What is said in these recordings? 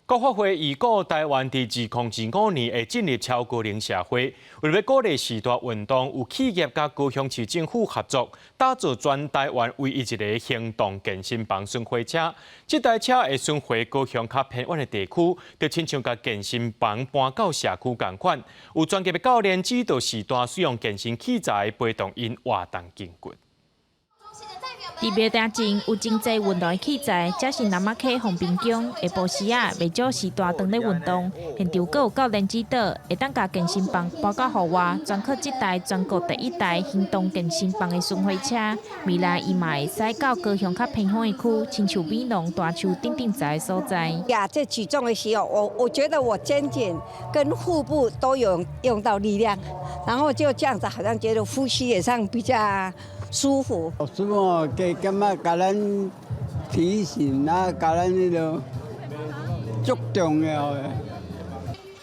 國發會預估台灣佇2025年會進入超高齡社會，為了鼓勵序大運動，有企業佮高雄市政府合作，打造全台灣唯一一个行動健身房巡迴車。這台車會巡迴高雄較偏遠的地區，就親像共健身房搬到社區仝款。有專業的教練指導序大使用健身器材，陪同𪜶活動筋骨。佇廟埕前有真濟運動的器材，這是南仔溪豐濱宮下晡時仔，袂少序大當咧運動。現場閣有教練指導，會當共健身房搬到戶外，專靠這台全國第一台行動健身房的巡迴車。未來伊嘛會駛到高雄較偏遠的區，親像美濃大樹等等的所在。呀，這舉重的時候，我覺得我肩頸跟腹部都有用到力量，然後就這樣子，好像覺得呼吸也上比較舒服。師傅，佮感覺共咱提醒啊，共咱彼个足重要的。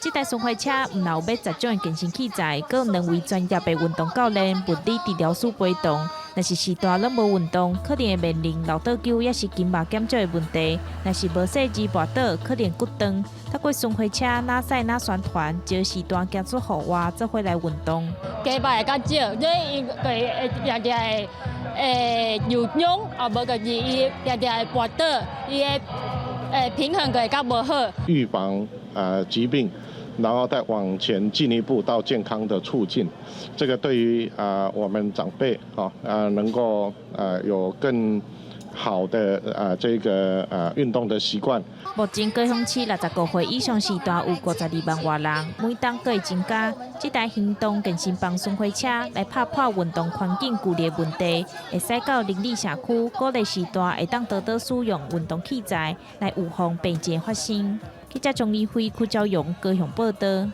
這台巡迴車毋但有欲10種的健身器材，閣有兩位專業的運動教練、物理治療師陪同。若是序大攏無運動，可能會面臨漏倒鈎，抑是筋肉減少的問題；若是無細緻跋倒，可能骨斷。透過巡迴車若駛若宣傳，招序大行出戶外，做伙來運動。加擺會較少，所以伊會定定會會受傷，啊無就是伊定定會跋倒，伊的平衡會較無好。預防疾病，然後再往前進一步到健康的促進，這個對於我們長輩啊能夠有更好的這個運動的習慣。目前高雄市65歲以上序大有52萬外人，每冬閣會增加。這台行動健身房巡迴車來拍破運動環境距離問題，會駛到鄰里社區，鼓勵序大會當多多使用運動器材來預防病症發生。記者張怡輝、柯昭勇高雄報道。